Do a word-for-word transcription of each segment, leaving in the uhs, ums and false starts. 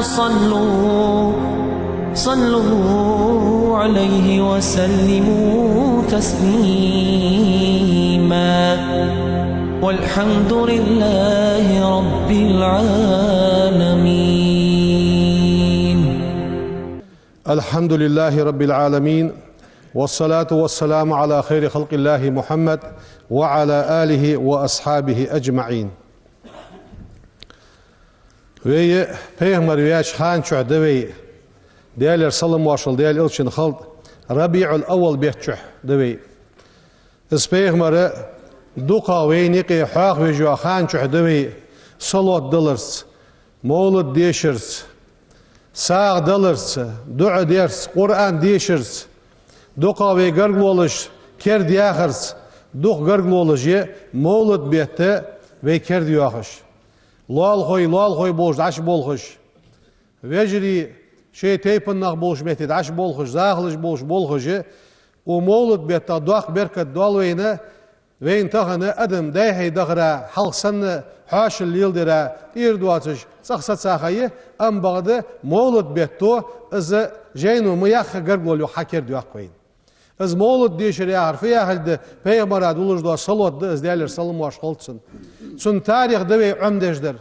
صلوا، صلوا عليه وسلموا تسليما. والحمد لله رب العالمين. الحمد لله رب العالمين، والصلاة والسلام على خير خلق الله محمد وعلى آله وأصحابه أجمعين. Вай пайхамар ваьча хана чухь да вай, Даьлера салам-моаршал Даьла элчанна хилда, РабиӀул-аввал бетта чухь да вай. Из пайхамар дукхагӀа вайна юкъе хьоахавеш йола хана чухь да вай, салот даларца, мовлад дешарца, сагӀа даларца, дуӀа дарца, Къуръан дешарца, дукхагӀа вай гаргалолаш керда яхарца, дукха гаргалолаш я мовлад бетта вай керда йоахаш. Лоалахой, лоалахой болаш дӀачуболхаш, вежарий шоай тайпан нах болча метте дӀачуболхаш, захалаш болаш болхаш, укх мовлад беттах доккха беркат доал вайна, вайна тахан адам дай-хьай дахара хьалха санна хьоашал леладара тӀера доацаш цӀагӀа саца ха я, амма бакъда мовлад бетто из жайно ма яхха гаргалол юха хьакерда йоаккх вайна. Из мовлад дешар яхар фу яхилга да, пайхамара дуллаш дола салот да из, Даьлера салам-моаршал хилда цунна. Цун тарих да вай Ӏомадеш дар.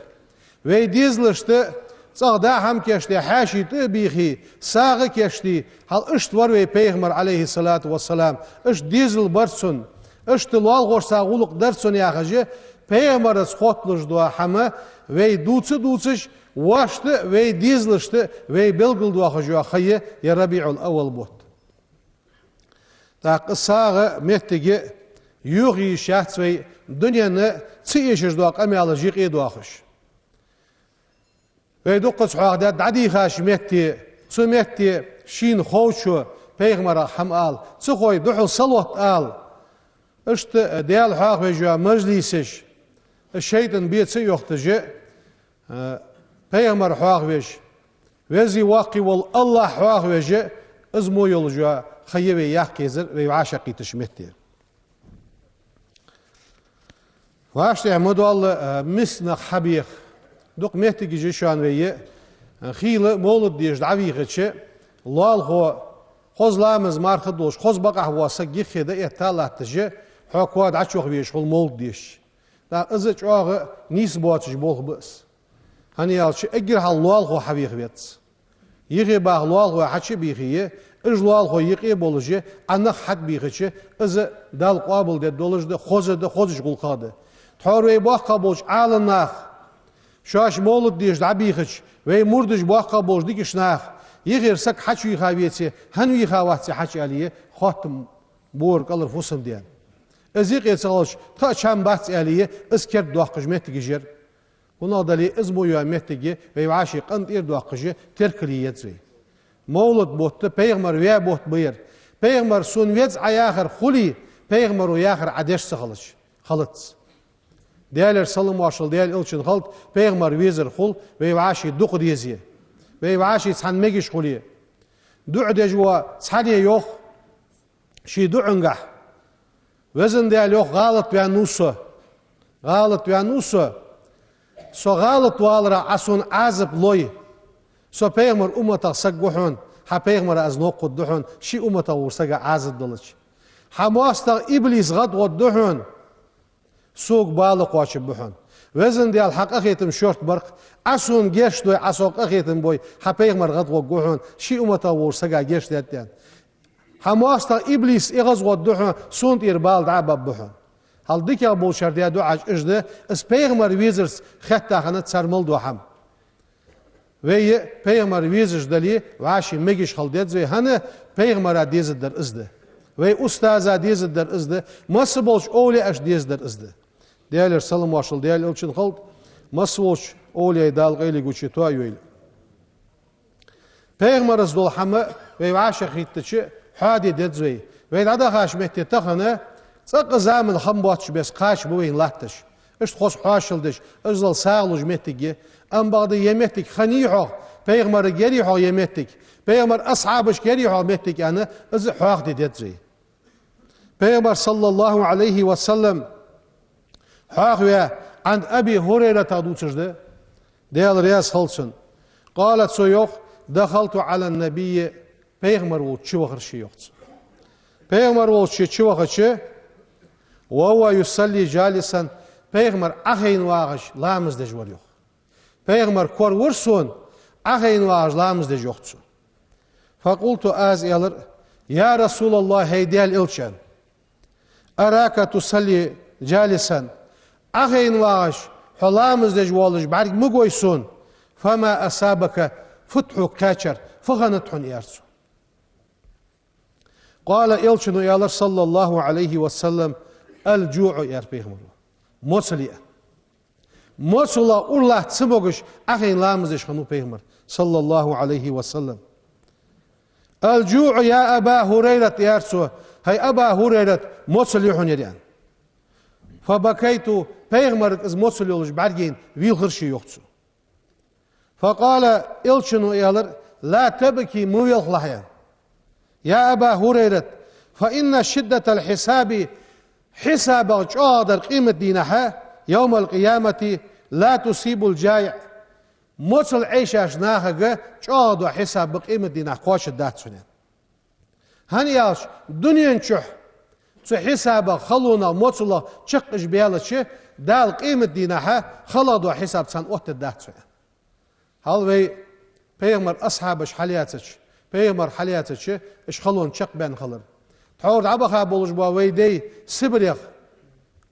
Вай дезалашта цӀагӀа даа хӀама кийчде, хьаьший тӀа а бийхе, сагӀа кийчде, хьал иштта вар вай пайхамар, Ӏалайхи ссалату вассалам, иштта дезал бар цун, иштта лоалахошца гӀулакх дар цун яхаш, пайхамарца хотталуш дола хӀама вай дувца а дувцаш, вайшта а, вай дезалашта а вай белгалдоахаш йола ха я ер РабиӀул-аввал бутт. ТӀаккха сагӀа моттиг йоха йиш яц вай, дунен ца эшаш дола къамаьлаш юкъе доахаш. Вай дуккхаза хьоахадаьд дӀадийхача метте, цу метте шийна ховчо пайхамарах хӀама ала, ца хой духьал салот ала. Иштта Даьла хьоахавеш йола мажлисаш, шайтӀан бе ца йохийташ, пайхамар хьоахавеш, веза-воккха вола АллахӀ хьоахавеш, из мо йолаш йола ха я вай яккха езар, вай вӀашагӀкхийттача метте. ВӀаштӀехьа ма доалла миска нах хьабеха. Дукха моттигаш я шоана вай, хийла мовлад деша дӀавийхача, лоалахо, хоза ламаз-марха долаш, хоза бакъахьа вола саг юххе дӀаэтта а латташ, хьо коа дӀачуяха везаш хул мовлад дешача. ТӀаккха из чӀоагӀа нийса боацаш болх ба из. ХӀана аьлча эггара хьалха лоалахо хьавеха веза. Юхе баха лоалахой хьачу а бийхе, уж лоалахой юкъе болаш, Ӏа нах хьатӀабийхача, из Далла къоабалдергдолаш да, хоза да, хозача гӀулакхах да. Тхьовра вай боккхагӀа болча Ӏаламнаха, шоаш мовлад деша дӀабийхача, вай мурдаш боккхагӀа болча дикача наха, юхера саг хьачувийха веце, хӀана вийха вац из хьачу аьле, хоттам бора кӀалхара фусам-даьна. Из юкъе ца хилча, тха а чам бац аьле, из кердадоаккхаш моттигаш я ер. ХӀана аьлча из мо йола моттиг вай вӀаший къинтӀера доаккхаш теркал е еза вай. Мовлад бутт пайхамар ваь бутт ба ер. Пайхамар сона веза Ӏа яхар хуле, пайхамаро яхар Ӏа деш ца хилча, хилац. Даьлера салам-моаршал Даьла элчанна хилда, пайхамар везар хул вай вӀаший дукха дезе. Вай вӀаший цхьана мегаш хуле. ДуӀа деш вола цхьанне йоах ший дуӀангахь: «Везан Даьла, — йоах, — гӀалат ваьннав со. ГӀалат ваьннав со. Со гӀалат валарах Ӏа сона Ӏазап лой. Со пайхамара умматах саг ва хьона, хьа пайхамара аз новкъа хургда хьона, ший умматах волча сага Ӏазап далача. Хьа моастагӀа иблис гӀадгӀоргда хьона, сога бала кхоачаргба хьона. Везан Даьла, хьа къахетам шортта бар-кх. Ӏа сона гешт дой, Ӏа сох къахетам бой, хьа пайхамар гӀадгӀоргва хьона, ший умматах волча сага гешт даьд аьнна. Хьа моастагӀа иблис эгӀазгӀоргда хьона, сона тӀера бала дӀа а баргба хьона». Хьал дикагӀа болчар даь дуӀаш уж да, из пайхамар везарца хетта хиннад цар мел дола хӀама. Вай пайхамар везаш дале, вӀаший мегаш хила деза вай, хӀана пайхамара дезар дар из да. Вай устаза дезар дар из да, масса болча овлияаша дезар дар из да. Даьлера салам-моаршал Даьла элчанна хилда, масса волча овлияй Дала къайле гуча тоайойла. Пайхамарца дола хӀама вай вӀашагӀкхийттача хьоаде деза вай. Вай дӀадахача метте тахан цӀаккха заман хам боацаш беса кхача ба вайна латташ. Иштта хоза хьоашал деш, иззал сагӀа луш моттиг я. Амма бакъда ер моттиг хиннай хьогӀ, пайхамарга ярий хьогӀ ер моттиг, пайхамара асхьабашка ярий хьогӀ моттиг аьнна, из хьоахаде деза вай. Пайхамар, саллаллахӀу Ӏалайхи ва саллам, хьоахаваь, Ӏан Аби ХӀурайратах дувцаш да, Даьла раьза хилва цунна. قال, цо йоах: دخلت على النبي, пайхамар волча чувахар ше, йоах цо. Пайхамар волча ше чувахача, وهو يصلي جالسا, пайхамар Ӏохайна вагӀаш ламаз деш вар, йоах. Пайхамар коравир сона, Ӏохайна вагӀаш ламаз деш, йоах цо. فقلت, аз аьлар: يا رسول الله, хӀай Даьла элча, أراك تصلي جالسا, Ӏохайна вагӀаш хьо ламаз деш волаш бӀарг ма гой сона, فما أصابك, фуд хьога кхаьчар, фу хиннад хьона, аьлар цо. قال, элчано аьлар, صلى الله عليه وسلم: الجوع, аьлар пайхамаро. Моцал я. Моцал, ура латта ца могаш, Ӏохайна ламаз деш хиннав пайхамар, صلى الله عليه وسلم. الجوع يا أبا هريرة, аьлар цо, хӀай Аба ХӀурайрат, моцал я хьона ер, аьнна. فبكيت, пайхамарга из моцал йолаш бӀаргайна вийлхар ше, йоах цо. فقال, элчано аьлар: لا تبك, ма вийлхалахь, аьнна. يا أبا هريرة، فإن شدة الحساب, хьисабах чӀоагӀа дар къематдийнахьа, يوم القيامة, لا تصيب الجائع, моцал Ӏайшача нахага чӀоагӀа дола хьисаб къематдийнахьа кхоачаргдац хьона. ХӀана аьлча, дунен чухь цу хьисабах, халонах, моцалах чакхбаьлча, Дала къематдийнахьа хала дола хьисаб царна оттаргдац хьона. Хьал вай пайхамара асхьабаш хьалаьцача, пайхамар хьалаьцача, уж халонна чакхбаьнна хилар. Тхьовра дӀабаха болаш бола вай дай Сибрех,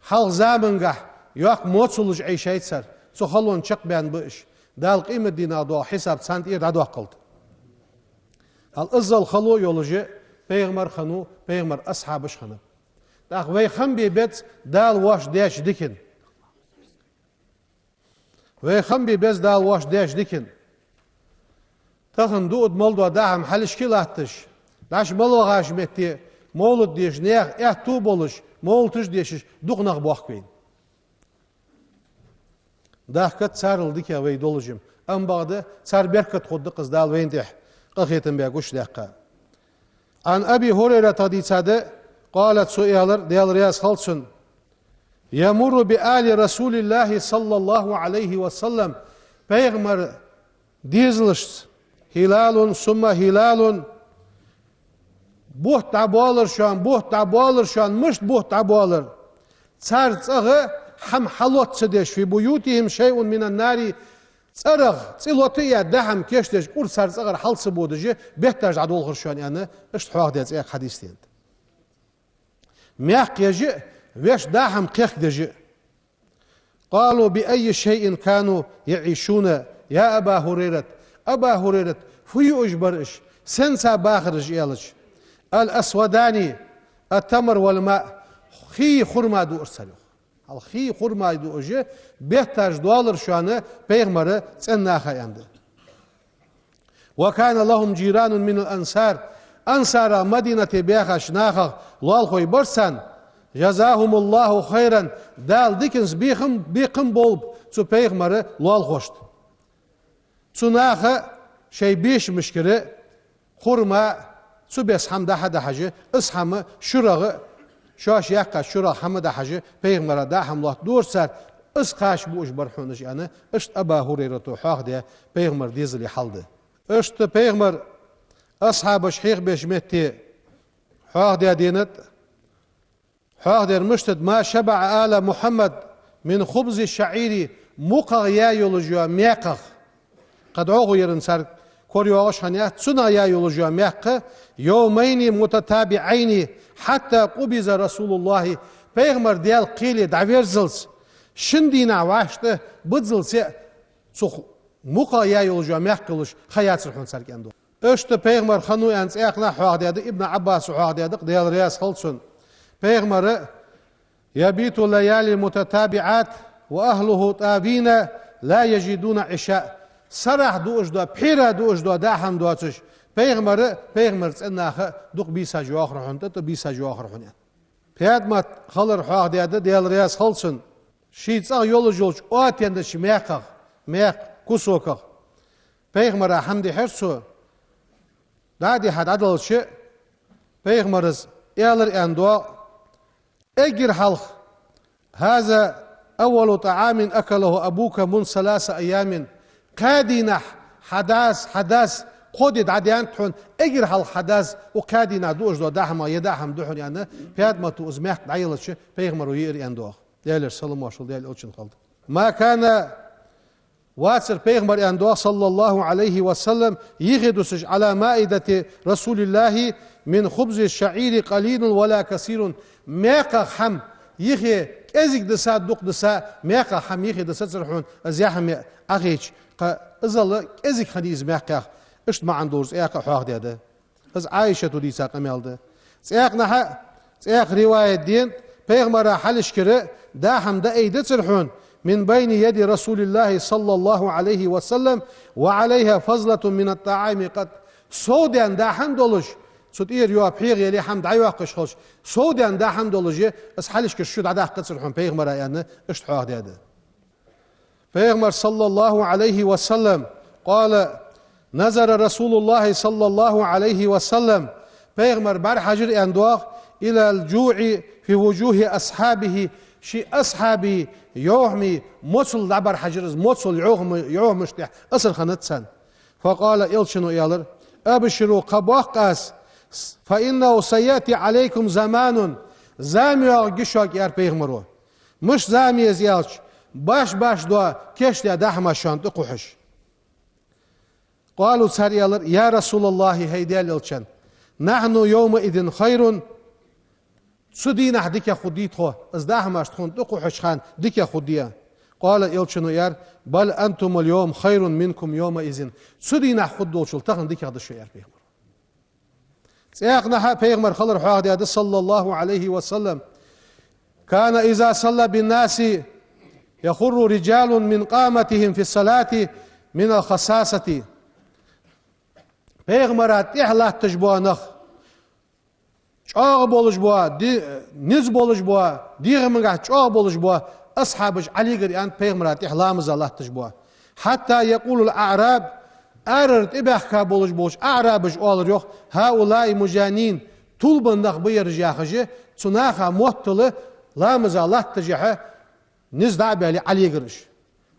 хьалха замангахь йоккха моцалаш Ӏайшай цар, цу халонна чакхбаьнна ба уж. Дала къематдийнахьа дола хьисаб царна тӀера дӀадоаккхалда. Хьал иззал хало йолаш пайхамар хиннав, пайхамара асхьабаш хиннаб. ТӀаккха вай хам бе беза Дала воаш деча дикан. Вай хам бе беза Дала воаш деча дикан. Тахан дуад мел дола даа хӀама хьалхашка латташ, дӀаш мел вахача метте мовлат деш, наьха аьттув болаш, мовлаташ дешаш дукха нах боахк вайна. Дахкат царел дика вай долаш ма, амма бакъда цар беркат хургда-кх из, Дала вайна тӀехьа къахетам бе гучадаьккха. عن أبي هريرة, дийцад, قال, цо аьлар, Даьла раьза хилва цунна: يمر بآل رسول الله صلى الله عليه وسلم, пайхамара дезалашца, هلال ثم هلال, бутт дӀабоалар шоана, бутт дӀабоалар шоана, мишта бутт дӀабоалар. Цар цӀагӀа хӀама хьалоца ца деш, في بيوتهم شيء من النار, цӀерах цӀи лота а яь, даа хӀама кийчдеш, кӀур цар цӀагӀара хьал ца бодаш, бетташ дӀадолхар шоана, аьнна, иштта хьоахадаь цхьаькха хьадис да. Мехка еш а, вешта даа хӀама кхехкадеш а. قالوا: بأي شيء كانوا يعيشون يا أبا هريرة؟ Аба ХӀурайрат, фу юаш бар уж, сенца бахар уж, аьлча, الأسودان التمر والماء, хий, хурма дуар цар, йоах. Хьал хий, хурма дуаш бетташ доалар шоана пайхамара цӀен наха, аьннад. وكان لهم جيران من الأنصار, ансарах Мадинате баьхача нахах лоалахой бар царна, جزاهم الله خيرا, Дала диканца бекхам, бекхам болба цу пайхамара лоалахошта. Цу наха шоай бешамашкара хурма, цу беса хӀама дахьа а дахьаш, из хӀама шурагӀа, шоаш яьккхача шурагӀа хӀама дахьаш, пайхамара даа хӀама лоаттадора цар, из кхача буаш бар хьона уж, аьнна, иштта Аба ХӀурайрата хьоахадаь пайхамара дезала хьал да. Иштта пайхамара асхьабаш хьехабеча метте хьоахадаь денад, хьоахадер мишта да: ما شبع آل محمد من خبز الشعير, мукхах яь йолаш йола маькхах. Кхы дӀахо еран цар корайоагӀаш хиннаяц, цунах яь йолаш йола маькх, يومين متتابعين حتى قبض رسول الله, пайхамар Даьла кхеле дӀаверзалца, шин дийнахьа вӀаштӀа биззалца а цу мукхах яь йолаш йола маькх йолаш ха яцар хьона цар кӀен дола. Иштта пайхамар хиннав аьнна цхьаькханахьа хьоахадаьд, Ибн Ӏаббаса хьоахадаьд-кх, Даьла раьза хилва цунна. Пайхамар: يبيت ليال متتابعات وأهله طاوين لا يجدون عشاء. Сарахьа дуаш дола, пхьера дуаш дола даа хӀама доацаш, пайхамар а, пайхамара цӀен наха а дукха бийсаш йоахар хьона, тӀа-тӀа бийсаш йоахар хьона, аьнна. ПаьтӀамат хилар хьоахадаьд, Даьла раьза хилва цунна. Ший цӀагӀа йолаш йолча оттаеннача маькхах, маькх кусоках пайхамара хӀама дихьар цо. ДӀа а дихьа дӀаделча, пайхамара аьлар, аьнна доагӀа: эггара хьалха: هذا أول طعام أكله أبوك منذ ثلاثة أيام. Кхаь дийнахьа Хьа дас, хьа дас, кхо ди дӀадаьннад хьона, эггара хьалха хьа дас, укх кхаь дийнахьа дуаш дола даа хӀама, е даа хӀама да хьона, аьнна, Падмата из мехка дӀаелча, пайхамаро йиар, аьнна, доагӀа. Даьлера салам-моаршал Даьла Элчана хилда. ما كان, вацар пайхамар, аьнна, доагӀа, صلى الله عليه وسلم, юхедусаш, على مائدة رسول الله من خبز الشعير قليل ولا كثير, маькхах хӀама юхе кӀезига дисса, дукха дисса, маькхах хӀама юхедисацар хьона, из яа хӀама Ӏохайча, кхы иззал кӀезига хиннай из маькхах. Иштта маӀан долаш цхьаькха а хьоахадаьд. Из Ӏайшата дийца къамаьл да. Цхьаькханахьа, цхьаькха риваят денад, пайхамара хьалхашкара даа хӀама дӀаайдацар хьона, من بين يدي رسول الله صلى الله عليه وسلم وعليها فضلة من الطعام قط. Сов даьнна даа хӀама долаш, цу тӀера йоа пхьегӀа е хӀама дӀайоаккхаш хилча, сов даьнна даа хӀама долаш, из хьалхашкара шу дӀадаккхацар хьона пайхамара, аьнна, иштта хьоахадаьд. Пайхамар, صلى الله عليه وسلم, قال: نظر رسول الله صلى الله عليه وسلم, пайхамар бӀарахьежар, аьнна, доагӀа, إلى الجوع في وجوه أصحابه, ший асхьабий йовхьамий моцал дӀабӀарахьежар из, моцал, йовхьама-, йовхьамаш тӀехь асар хиннад царна. فقال, Элчано аьлар: أبشروا, кхаъ боаккх аз, فإنه سيأتي عليكم زمان, зама йоагӀаргья шуга, аьлар пайхамаро. Мишта зама я из аьлча, баш-баш дола кийчдаь даа хӀамаш шоана тӀакхухьаш. قالوا, цар аьлар: يا رسول الله, хӀай Даьла Элча, نحن يومئذ خير, цу дийнахьа дикагӀа хургдий тхо, из даа хӀамаш тхона тӀакхухьача хана дикагӀа хургдий? قال, Элчано аьлар: بل أنتم اليوم خير منكم يومئذ, цу дийнахьа хургдолчул тахан дикагӀа да шо, аьлар пайхамаро. Цхьаькханахьа пайхамара хилар хьоахадаьд, صلى الله عليه وسلم: كان إذا صلى بالناس يخر رجال من قامتهم في الصلاة من الخساسة. Пайхамара тӀехьа латташ бола нах, чӀоагӀа болаш бола, ди-, низ болаш бола, дегӀамагахьа чӀоагӀа болаш бола асхьабаш Ӏолегар, аьннад, пайхамара тӀехьа ламаза латташ бола. حتى يقول الأعراب, арара тӀабаьхка болаш болча аӀрабаша оалар, йоах: هؤلاء مجانين, тилбенна нах ба ераш, яхаш, цу наха моттал ламаза латташехьа низ дӀа а баьле Ӏолегар уж.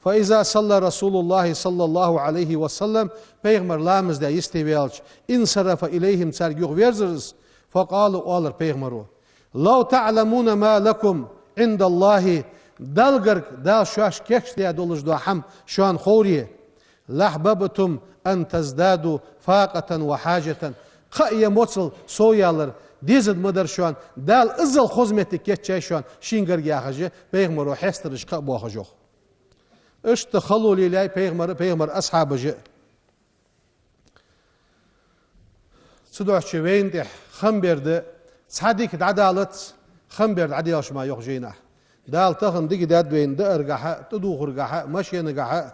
فإذا صلى رسول الله صلى الله عليه وسلم, пайхамар ламаз даь йисте ваьлча, انصرف إليهم, царга юха верзар из. فقال, оалар пайхамаро: لو تعلمون ما لكم عند الله, Далла гарга Дала шоашта кийчдаь долаш дола хӀама шоана ховре, لأحببتم أن تزدادوا فاقة وحاجة. Кхаъ е моцал совъялар дезаш ма дар шоана, Дала иззал хоза моттиг кийчъяьй шоана шийна гарга, яхаш, пайхамаро хьестараш кхаъ боахаш, йоах. Иштта хало лелаяьй пайхамара, пайхамара асхьабаша. Цудухьа вайна тӀехь хам бер да, цхьа дика дӀадалац, хам бер дӀаделаш ма, йоах жайнахьа. Дала тахан дика даьд вайна дааргахьа, тӀадувхаргахьа, машенагахьа,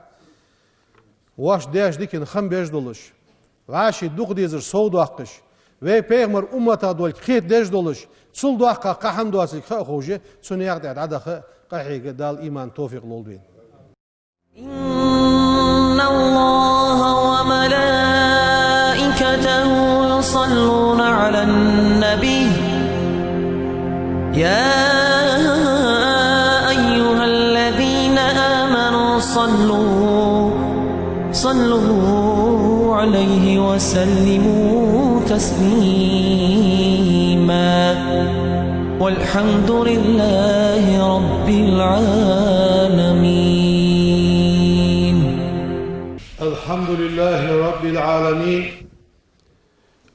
вайна деш дикан хам беш долаш, вӀаший дукха дезар совдоаккхаш, вай пайхамара умматах долга кхетадеш долаш, цул доккха кхы хӀама доацилга ха а ховш, цу наькъа тӀа дӀадаха къахьега Дала иман, товфикъ лолда вайна. إن الله وملائكته يصلون على النبي، يا أيها الذين آمنوا صلوا، صلوا عليه وسلموا تسليما. والحمد لله رب العالمين. الحمد لله رب العالمين.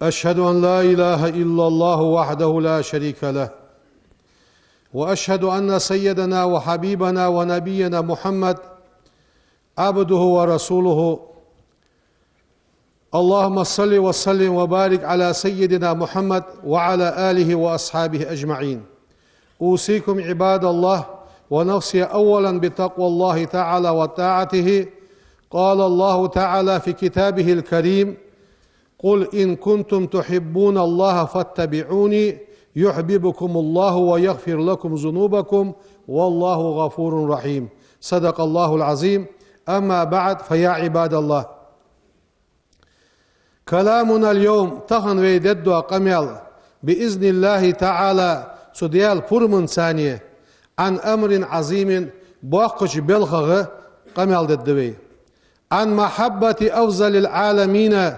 أشهد أن لا إله إلا الله وحده لا شريك له، وأشهد أن سيدنا وحبيبنا ونبينا محمد عبده ورسوله. اللهم صل وسلم وبارك على سيدنا محمد وعلى آله وأصحابه أجمعين. أوصيكم عباد الله ونفسي أولا بتقوى الله تعالى وطاعته. قال الله تعالى في كتابه الكريم: قل إن كنتم تحبون الله فاتبعوني يحببكم الله ويغفر لكم ذنوبكم والله غفور رحيم. صدق الله العظيم. أما بعد، فيا عباد الله. كلامنا اليوم, тахан вай дергдола къамаьл, بإذن الله تعالى, цу Даьла пурамаца, عن أمر عظيم, боккхача белхагӀа къамаьл дергда вай. عن محبة أفضل العالمين,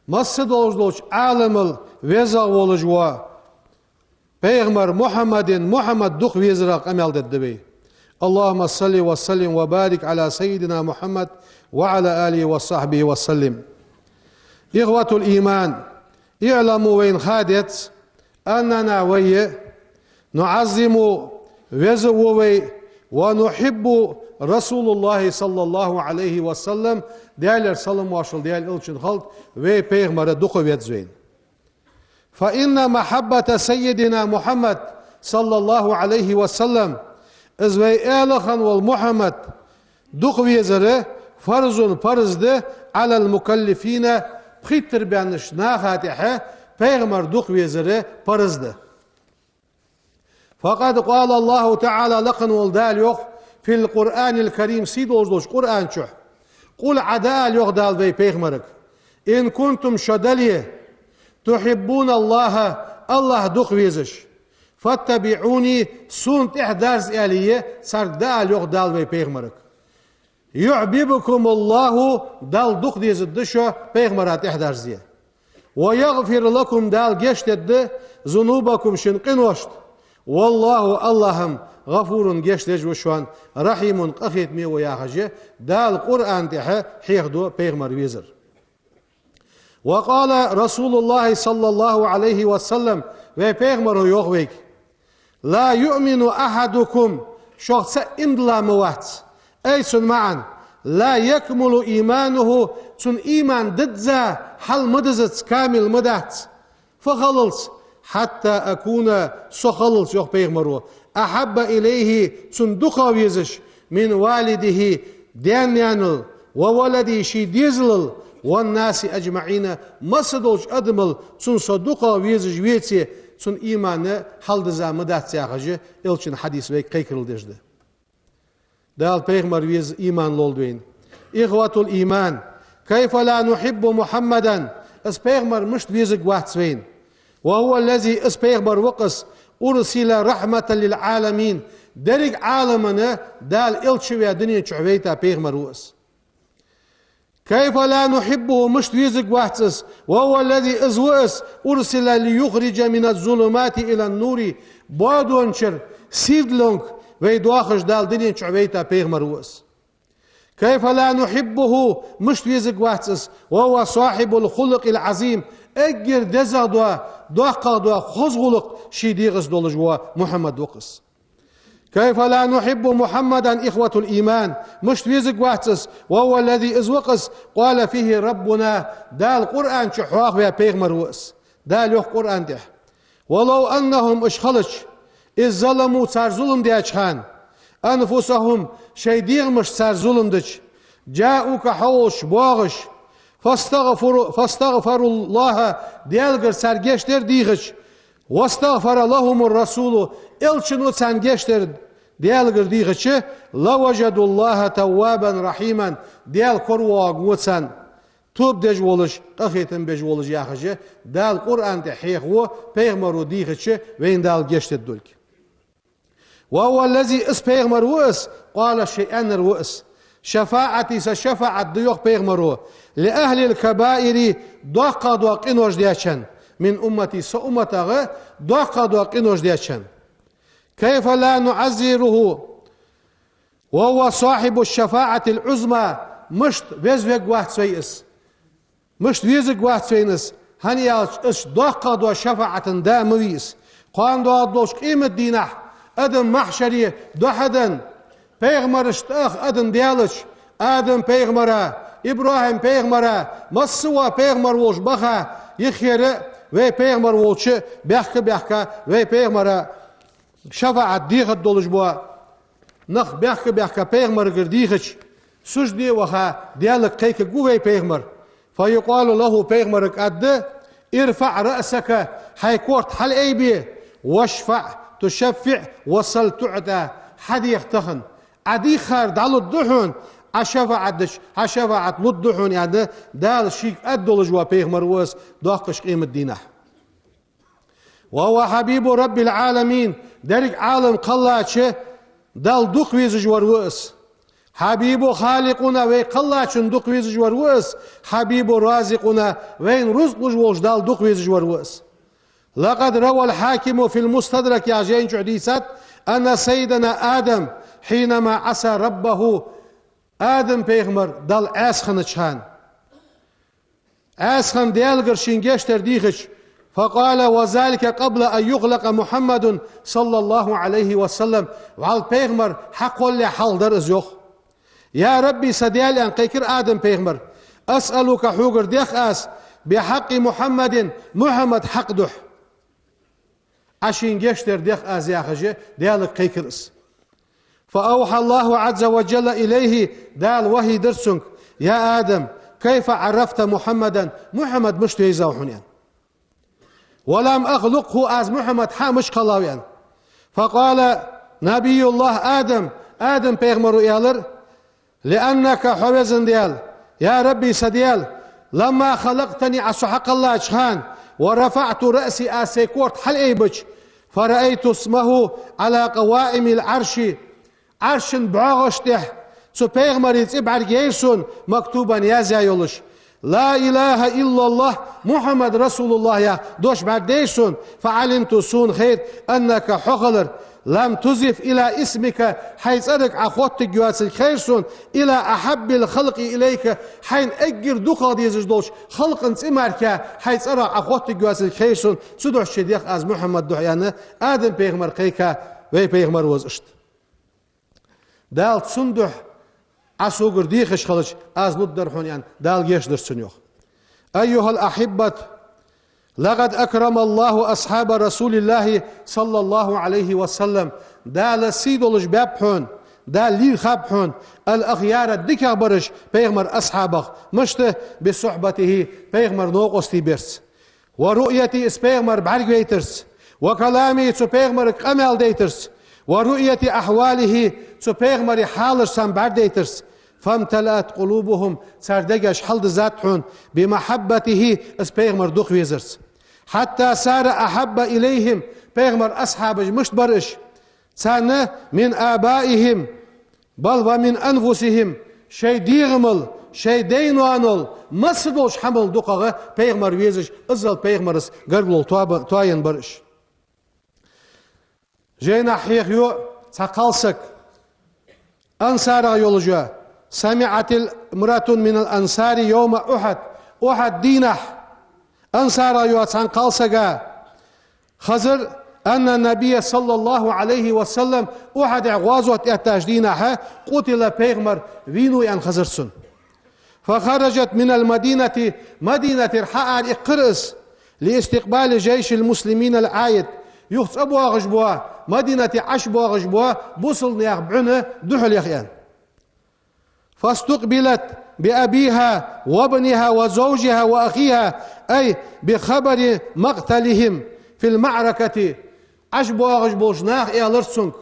масса долаш долча Ӏаламал везагӀа волаш вола пайхамар Мухьаммадин, Мухьаммад дукха везарах къамаьл дергда вай. اللهم صل وسلم وبارك على سيدنا محمد وعلى آله وصحبه وسلم. إخوة الإيمان, اعلموا, вайна ха деза, أننا, вай, نعظم, веза ва вай, ونحب رسول الله صلى الله عليه وسلم, Даьлера салам-моаршал Даьла Элчана хилда, вай пайхамар дукха веза вайна. فإن محبة سيدنا محمد صلى الله عليه وسلم, из вай Элча хинна вола Мухьаммад дукха везар, فرض, парз да, على المكلفين, пхийттара баьннача наха тӀехьа пайхамар дукха везар парз да. فقد قال الله تعالى, лакха вола Дала йоах, في القرآن الكريم, сий долаш долча Къуръан чу: قل, Ӏа дӀаала, йоах Дала вай пайхамарга, إن كنتم, шо дале, تحبون الله, АллахӀ дукха везаш, فاتبعوني, сона тӀехьа дарза, аьле, царга дӀаала, йоах Дала вай пайхамарга. يحببكم الله, Далла дукха дезаргда шо, пайхамара тӀехьа дарзе. ويغفر لكم, Дала гешт дергда, ذنوبكم, шун къиношта. والله, АллахӀ-м, غفور, гешт деш ва шоана, رحيم, къахетаме ва, яхаш, Дала Къуръан тӀа хьехаду пайхамар везар. وقال رسول الله صلى الله عليه وسلم, вай пайхамара йоах вайга: لا يؤمن أحدكم, шух цаӀ иман дилла ма вац. أي, цун маӀан: لا يكمل إيمانه, цун иман дизза хьал ма дизац, камил ма дац. Фу хиллалца? حتى أكون, со хиллалца, йоах пайхамара, أحب إليه, цунна дукха везаш, من والده, даь-наьнал, وولده, ший дезалал, والناس أجمعين, масса долча адамал цунна со дукха везаш веце, цун иман хьал дизза ма дац, яхаш, Элчан хьадис вайга кхайкарал деш да. Дала пайхамар веза иман лолда вайна. إخوة الإيمان, كيف لا نحب محمدا, из пайхамар мишта везарг вац вайна? وهو الذي, из пайхамар ва-кх из, أرسل رحمة للعالمين, деррига Ӏаламана Дала Элча ваь дунен чу вайта пайхамар ва из. كيف لا نحبه, мишта везарг вац из? وهو الذي, из ва из, أرسل ليخرج من الظلمات إلى النور, боадончара сийрдалонга вай доахаш Дала дунен чу вайта пайхамар ва из. كيف لا نحبه, мишта везарг вац из? وهو صاحب الخلق العظيم, эггара дезагӀа дола, доккхагӀа дола хоза гӀулакх ший дегӀаца долаш вола Мухьаммад ва-кх из. كيف لا نحب محمدا إخوة الإيمان, мишта везарг вац из? وهو الذي, из ва-кх из, قال فيه ربنا, Дала Къуръан чу хьоахаваь пайхамар ва из. Дала йоах Къуръан тӀа: ولو أنهم, уж хилча, إذ ظلموا, цар зулам даьча хана, أنفسهم, шоай дегӀамашта цар зулам дича, جاءوك, хьо волча боагӀаш, فاستغفروا, فاستغفروا الله, Даьлагара цар гешт дар дийхача, واستغفر لهم الرسول, Элчано царна гешт дар Даьлагара дийхача, لوجدوا الله توابا رحيما, Даьла коравоагӀаргва царна, тоба деш волаш, къахетам беш волаш, яхаш, Дала Къуръан тӀа хьехаво, пайхамара дийхача вайна Дала гешт дергдолга. وهو الذي, из пайхамар ва из, قال, ший аьннар ва из: شفاعتي, са шафаӀат да, йоах пайхамара, لأهل الكبائر, доккхагӀа дола къинош дечарна, من أمتي, са умматагӀа доккхагӀа дола къинош дечарна. كيف لا نعزره وهو صاحب الشفاعة العظمى, мишта везавергвац вай из? Мишта везаргвац вайна из? ХӀана аьлча, из доккхагӀа дола шафаӀата да ма вий из. Кхоана доагӀаргдолча къематдийнахьа, адам махьшаре дӀахьаденна, пайхамарашта тӀа ах адам даьлча, Адам-пайхамара, ИбрахӀим-пайхамара, масса а пайхамар волча баха, юххера вай пайхамар волча баьхка-баьхка, вай пайхамара шафаӀат дехаргдолаш бола нах баьхка-баьхка пайхамарагара дийхача, сужде а ваха, Даьлага кхайкаргва вай пайхамар. فيقال له, пайхамарага аргда: ارفع رأسك, хьай корта хьалъайбе, واشفع تشفع وسل تعطى, хьадеха тахан, Ӏа дийхар дӀалургда хьона, Ӏа шафаӀат дича, хьа шафаӀат лургда хьона, аьнна, Дала шийга аргдолаш вола пайхамар ва из доккхача къематдийнахьа. وهو حبيب رب العالمين, деррига Ӏалам кхеллача Далла дукха везаш вар ва из. حبيب خالقنا, вай кхеллачун дукха везаш вар ва из, حبيب رازقنا, вайна рузкъ луш волча Далла дукха везаш вар ва из. لقد روى الحاكم في المستدرك, яхача жайна чу дийцад, أن سيدنا آدم حينما عصى ربه, Адам пайхамар Далла Ӏаьса хиннача хана, Ӏаьса хинна Даьлагара шийна гешт дар дийхача, فقال: وذلك قبل أن يخلق محمد صلى الله عليه وسلم, вӀалла пайхамар хьакхоллалехьа хьалха дар из, йоах. يا رب, са Даьла, аьнна кхайкар Адам пайхамара, أسألك, хьогара дех аз, بحق محمد, Мухьаммада хьакъа духьа Ӏа шийна гешт дар дех аз, яхаш, Даьлага кхайкар из. فأوحى الله عز وجل إليه, Дала вахьий дир цунга: يا آدم, كيف عرفت محمدا, Мухьаммад мишта вайзав хьона, аьнна. ولم أخلقه, аз Мухьаммад хьа а мишта кхеллав, аьнна. فقال نبي الله آدم, Адам пайхамара аьлар: لأنك, хьо везан Даьла, يا رب, са Даьла, لما خلقتني, Ӏа со хьакхеллача хана, ورفعت رأسي, аз сай корта хьалъайбича, فرأيت اسمه على قوائم العرش, Ӏарша бӀоагӀаш тӀа цу пайхамара цӀи бӀаргаяйра сона, مكتوبا, язъяь йолаш. لا إله إلا الله محمد رسول الله яха дош бӀаргадайра сона, فعلمت, сона хайра, أنك, хьо хилар, لم تضف إلى اسمك, хьай цӀерага Ӏа хоттаргйоацилга хайра сона, إلى أحب الخلق إليك, хьайна эггара дукхагӀа дезаш долча халкъа цӀи мара хьай цӀерах Ӏа хоттаргйоацилга хайра сона, цудухьа ший дех аз Мухьаммада духьа, аьнна, Адам пайхамара кхайка, вай пайхамар ва из иштта. Дала цун духьа Ӏа согара дийхача хилча, аз лургдар хьона, аьнна, Дала гешт дир цунна, йоах. أيها الأحبة، لقد أكرم الله أصحاب رسول الله صلى الله عليه وسلم. Дала сий долаш баьб хьона, Дала лийрхаб хьона, الأخيار, дикагӀбараш, пайхамара асхьабах. Мишта? بصحبته, пайхамара новкъостий барца. ورؤيته, из пайхамар бӀаргавайтарца. وكلامه, цу пайхамарга къамаьл дайтарца. ورؤية أحواله, цу пайхамара хьалаш царна бӀаргадайтарца. فامتلأت قلوبهم, цар дегаш хьалдизад хьона, بمحبته, из пайхамар дукха везарца. حتى صار أحب إليهم, пайхамара асхьабаш мишта бар уж царна, من آبائهم بل ومن أنفسهم, шоай дегӀамал, шоай дай-ноанал, масса долча хӀамал дукхагӀа пайхамар везаш, иззал пайхамарца гаргало тоаба-, тоаенна бар уж. Жайнахьа хьехаю цхьа кхалсаг, ансарах йолаш я: سمعت امرأة من الأنصار يوم أحد, Ухьуд дийнахьа ансарах йола цхьан кхалсага хезар, أن النبي صلى الله عليه وسلم, Ухьудехьа гӀазот эттача дийнахьа, قتل, пайхамар вийнав аьнна хезар цунна. فخرجت من المدينة, Мадинатера хьаара иккхар из, لاستقبال جيش المسلمين العائد, юха цӀабоагӀаш бола, Мадинате Ӏаш боагӀаш бола бусалба наьха бӀуна духьале аьнна. فاستقبلت بأبيها وابنها وزوجها وأخيها، أي بخبر مقتلهم في المعركة. Ӏаш боагӀаш болча наха аьлар цунга: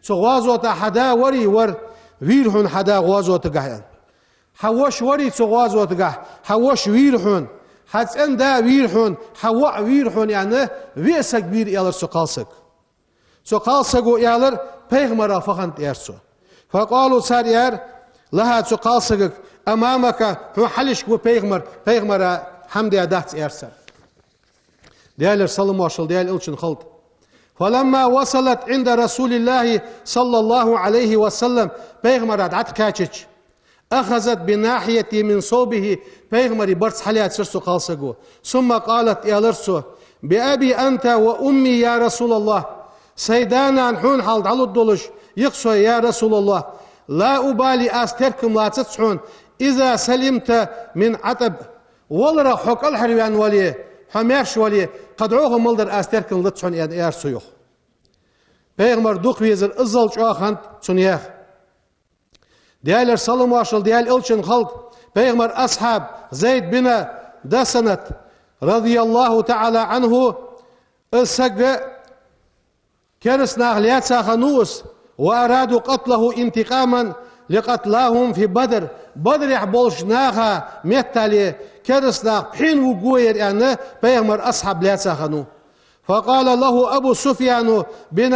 цу гӀазота хьа да варий вар, вийра хьона хьа да гӀазотагахьа, аьнна. Хьа воша варий цу гӀазотагахьа, хьа воша вийра хьона, хьа цӀен да вийра хьона, хьа воӀ вийра хьона, аьнна, виъ саг вийра, аьлар цу кхалсага. Цу кхалсаго аьлар: пайхамара фу хиннад, аьлар цо. فقالوا, цар аьлар لها, цу кхалсагага: أمامك, хьона хьалхашка ва пайхамар, пайхамара хӀама даь дац, аьлар цар. Даьлера салам-моаршал Даьла элчанна хилда. فلما وصلت عند رسول الله صلى الله عليه وسلم, пайхамара дӀатӀакхаьчача, أخذت بناحية من ثوبه, пайхамара барзкъа хьалаьцар цу кхалсаго. ثم قالت, аьлар цо: بأبي أنت وأمي يا رسول الله, сай да-нана хьона хьалха дӀалургдолаш, йоах со, я Расулаллахь, لا أبالي, аз теркам лаьцац хьона, إذا سلمت من عتب, валарах хьо кӀалхарваьнна вале, хьо маьрша вале, кхы дӀахо мел дар аз теркам лац хьона, аьнна, аьлар цо, йоах. Пайхамар дукха везар иззал чӀоагӀа хиннад цунна яха. Даьлера салам-моаршал Даьла элчанна хилда, пайхамара асхьаб Зайд бин Дасанат, رضي الله تعالى عنه, из саг кераста наха лаьца хиннав из, وأرادوا قتله انتقاما لقتلاهم في بدر, Бадрехьа болча наха меттел кераста нах пхьена вугаргва аьнна, пайхамара асхьаб лаьца хиннав. فقال له أبو سفيان بن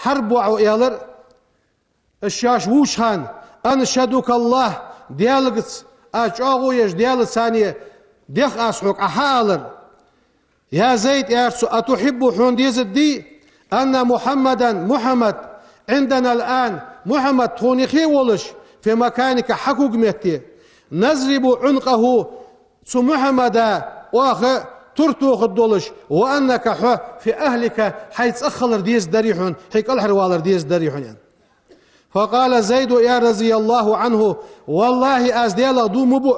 حرب, воӀо аьлар, уж шоаш вувча хана: أنشدك الله, Даьлагац, аз чӀоагӀо еш Даьлаца цхьана дех аз хьога хьаалар. يا زيد, аьлар цо, أتحب, хьона дезаргдий, أن محمدا, Мухьаммад, عندنا الآن, Мухьаммад тхона юхе волаш, في مكانك, хьа куг метте, نضرب عنقه, цу Мухьаммада оаха тур тохаргдолаш, وأنك, хьо, في أهلك, хьай цӀагӀа хилар дезаргдарий хьона, хьай кӀалхарвалар дезаргдарий хьона, аьнна. فقال زيد, аьлар, رضي الله عنه: والله, аз Даьлах дув ма буъ,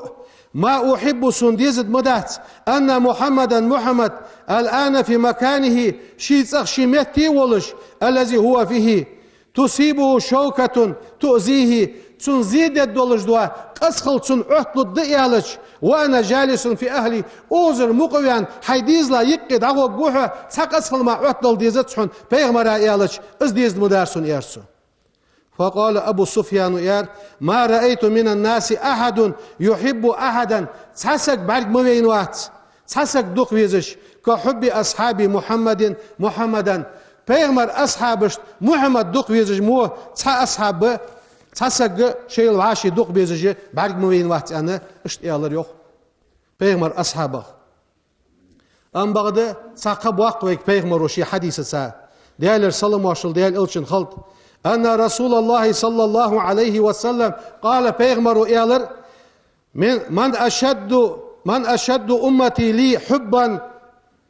ما أحب, сона дезаргма дац, أن محمدا, Мухьаммад, الآن في مكانه, ший цӀагӀа, ший метте волаш, الذي هو فيه, تصيبه شوكة تؤذيه, цунна зе дергдолаш дола къасхал цунна Ӏотталургда аьлча, وأنا جالس في أهلي, озар мукъаваьнна, хьай дезала юкъе дӀагӀоргва хьо, цхьа къасхал мара Ӏоттадала дезац хьона, пайхамара аьлча, из дезаргма дар сона, аьлар цо. فقال أبو سفيان, аьлар: ما رأيت من الناس أحد يحب أحدا, цхьа саг бӀарга ма вайна вац, цхьа саг дукха везаш, كحب أصحاب محمد محمدا, пайхамара асхьабашта Мухьаммад дукха везаш мо цхьа асхьаб, цхьа саг шоайла вӀаший дукха безаш бӀарга ма вайна вац, аьнна, иштта аьлар йоах пайхамара асхьабех. Амма бакъда цхьа кхаъ боаккх вайга пайхамаро ший хьадисаца, Даьлера салам-моаршал Даьла элчанна хилда: أن رسول الله صلى الله عليه وسلم قال, пайхамаро аьлар: من، من أشد، من أشد أمتي لي حبا,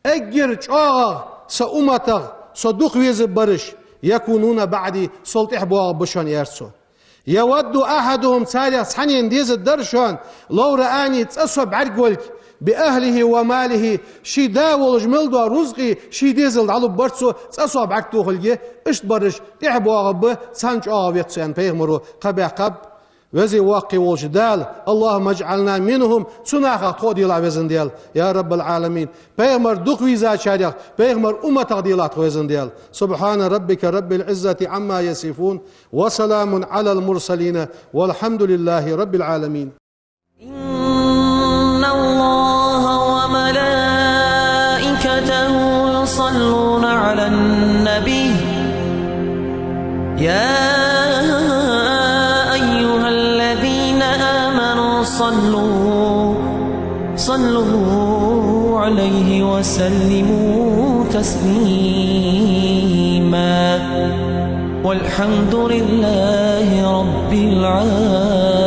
эггара чӀоагӀагӀа са умматах со дукха везаргбараш, يكونون بعدي, сол тӀехьа боагӀаргба шоана, аьлар цо. يود أحدهم, царех цхьаннена дезаргдар шоана, لو رآني, цкъа со бӀаргавалга, بأهله وماله, ший да волаш мел дола рузкъеи ший дезали дӀалургбар цо, цкъа со бӀаргатохалга, иштта бараш тӀехьа боагӀаргба, царна чӀоагӀагӀа веза со, аьнна, пайхамаро кхаъ баьккхаб. Веза-воккха волча Дала, اللهم اجعلنا منهم, цу нахах тхо а делахь, Веза Даьла, يا رب العالمين. Пайхамар дукха везачарех, пайхамара умматах делахь тхо, Веза Даьла. سبحان ربك رب العزة عما يصفون، وسلام على المرسلين، والحمد لله رب العالمين. إن الله وملائكته يصلون على النبي، يا أيها الذين آمنوا صلوا، صلوا عليه وسلموا تسليما. والحمد لله رب العالمين.